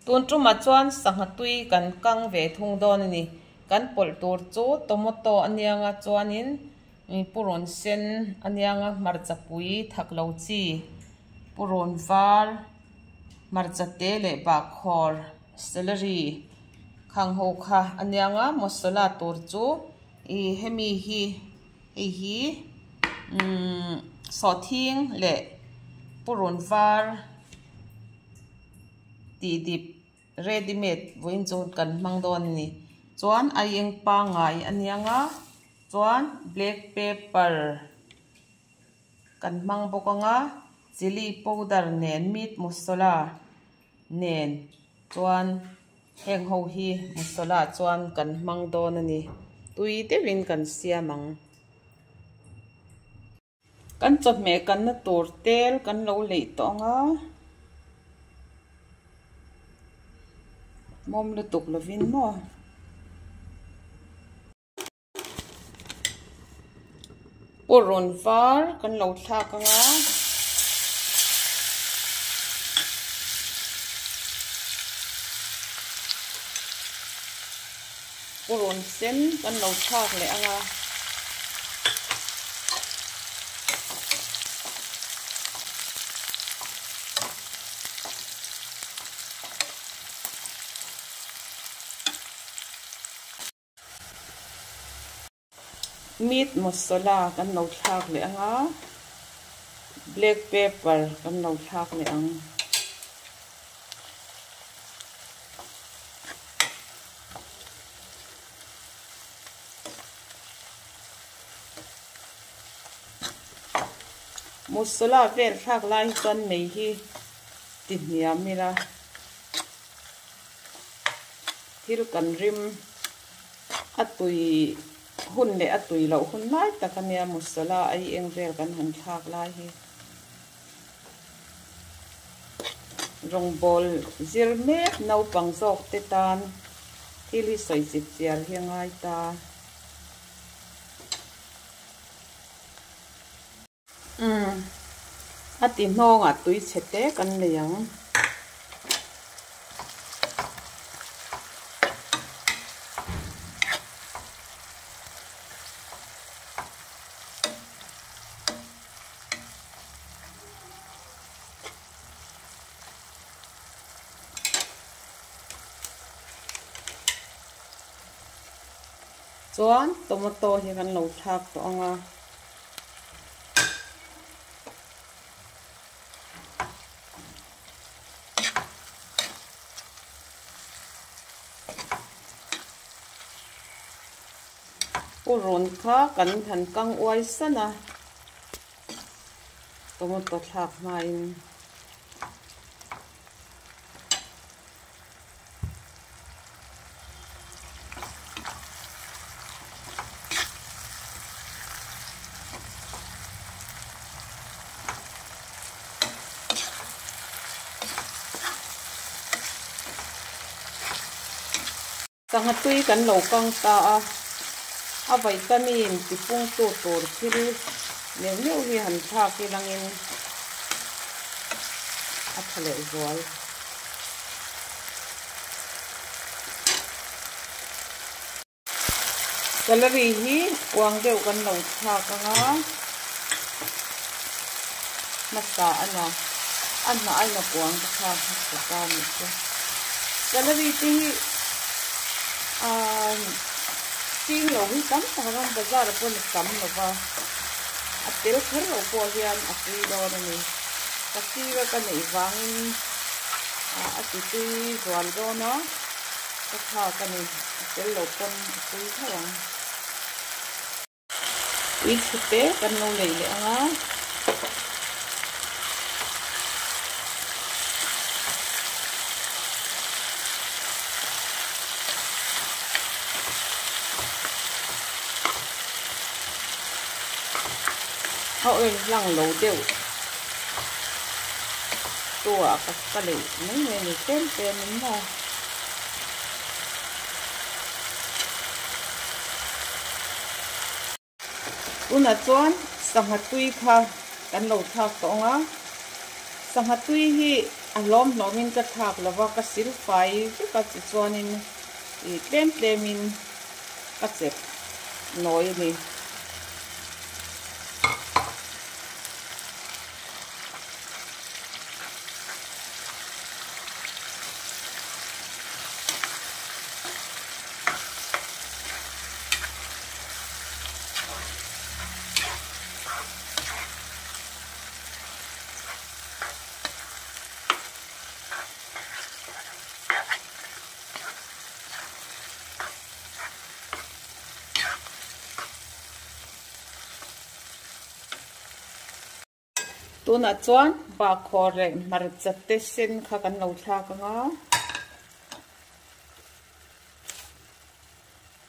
Tun tumah chuan sangha tui kan kang ve thung dawn a ni. Kan pawlh tur chu tomato a nianga chuanin purun sen a nianga hmarcha pui thak lo chi purun var hmarcha te leh bahkhawr celery khang ho kha a nianga masala tur chu ih hemi hi hei hi umm sawhthing leh purun var. Tih dip ready made vawiin chu kan hmang dawn a ni. Chuan a eng pangngai a niang a, chuan black pepper kan hmang bawk ang a, chilli powder nen meat masala nen chuan heng ho hi masala chuan kan hmang dawn a ni. Tui deuhin kan siam ang. Kan chawhmeh kanna tur tel kan lo leih tawh ang a, mawm lutuk lovin maw. Purun var kan lo thlak ang a. Purun sen kan lo thlak leh ang a. Meat masala kan lo thlak leh ang a. Black pepper kan lo thlak leh ang. Masala vel thlak lai hi chuan mei hi ti hniam ila thil kan rim a tui hun leh a tui loh hun lai tak ania masala a i eng vel kan han thlak lai hi. Rawngbawl zir mek naupang zawk te tan thil hi sawi chip chiar hi a ngai ta. Umm a ti hnawngah tui chhe te kan nei ang. Chuan tomato hi kan lo thlak tawh ang a. Purun kha kan han kang uai san a. Tomato thlak hmain Sangha tui kan lo kang ta a, a vitamin ti pungtu tur thil neuh neuh hi han thlak ilangin a tha leh zual. Celery hi uang deuh kan lo thlak ang a, hmasa a na, a hnah a inawk uang ka thlak hmasa ta a nih chu. Celery te hi ahh ching lo hi tam tak ram bazar ah pawh a tam lo va, a tel kher loh pawh hian a tui dawn a ni. Ka sira ka neih vangin a ti tui zual dawn a. Ka thlak a ni, a tel lo pawn a pui tho ang. Ui chhe te kan lo lei leh ang a. A oil hlang lo deuh tu ah ka lei mai mai a ni tlem tlem in maw. Tunah chuan sangha tui kha kan lo thlak tawh ang a, sangha tui hi. A hlawm hlawmin ka thlak lova ka sil fai vek a tichuanin ih tlem tlemin ka chep nawi a ni. Tunah chuan bahkhawr leh hmarcha te sen kha kan lo thlak ang a,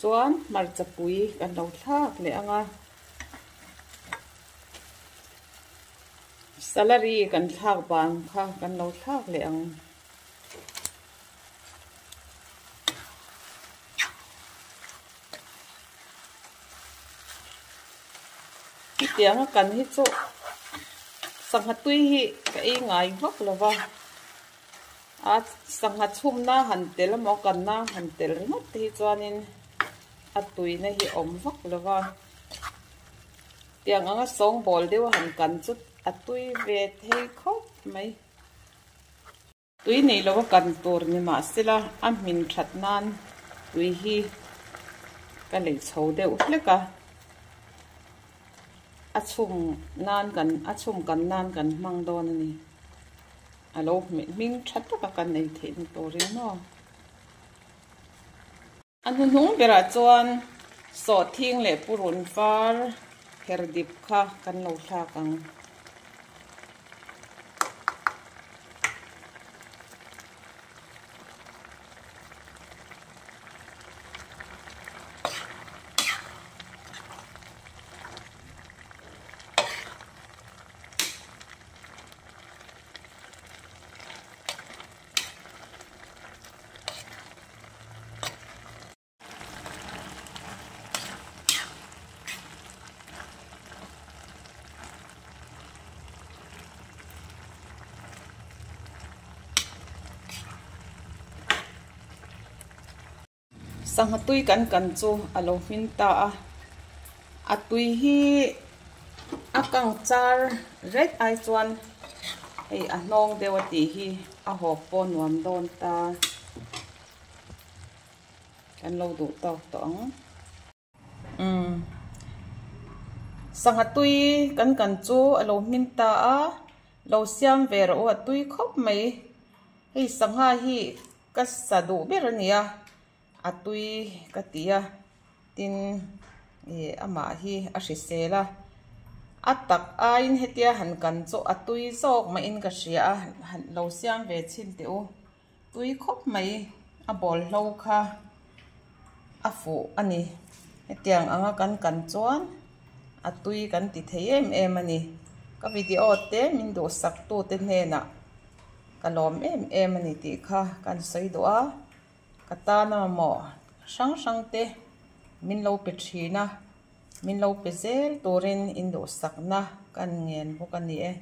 chuan hmarcha pui kan lo thlak leh ang a. Salary kan thlak ban kha kan lo thlak leh ang. Hetiang a kan hi chu sangha tui hi ka ei ngai vak lo va, a sangha chhumna han tel emaw kanna han tel ringawt te hi chuanin a tuina hi a awm vak lo va. Tiang anga sawngbawl deuh a han kan chu a tui ve thei khawp mai. Tui nei lo a kan tur ni mah sela a hmin that nan tui hi ka lei chho deuh hlek a, a chhum nan kan a chhum kan nan kan hmang dawn a ni. A lo hming tha taka kan ei theihna turin maw. A hnuhnung berah chuan sawhthing leh purun var her dip kha kan lo thlak ang. Sangha tui kan kan chu a lo hmin ta a, a tui hi a kang char ret ai chuan hei a hnawng deuh a tih hi a hawp pawh nuam dawn ta. Kan lo duh tawk tawh ang. Umm. Sangha tui kan kan chu a lo hmin ta a, lo siam ve rawh u a tui khawp mai. Hei sangha hi ka sa duh ber a nia, a tui ka ti a, tin ih amah hi a hrisel a. A tak aiin hetia han kan chu a tui zawk mahin ka hria a, han lo siam ve chhin teh u. Tui khawp mai a bawlhlo kha a fuh a ni. Hetiang anga kan kan chuan a tui kan ti thei em em a ni. Ka video te min duhsak tute hnenah ka lawm em em a ni tih kha kan sawi duh a. Ka tana mamawh hrang hrang te min lo pe thin a, min lo pe zel turin in duhsakna kan ngen bawk a ni e.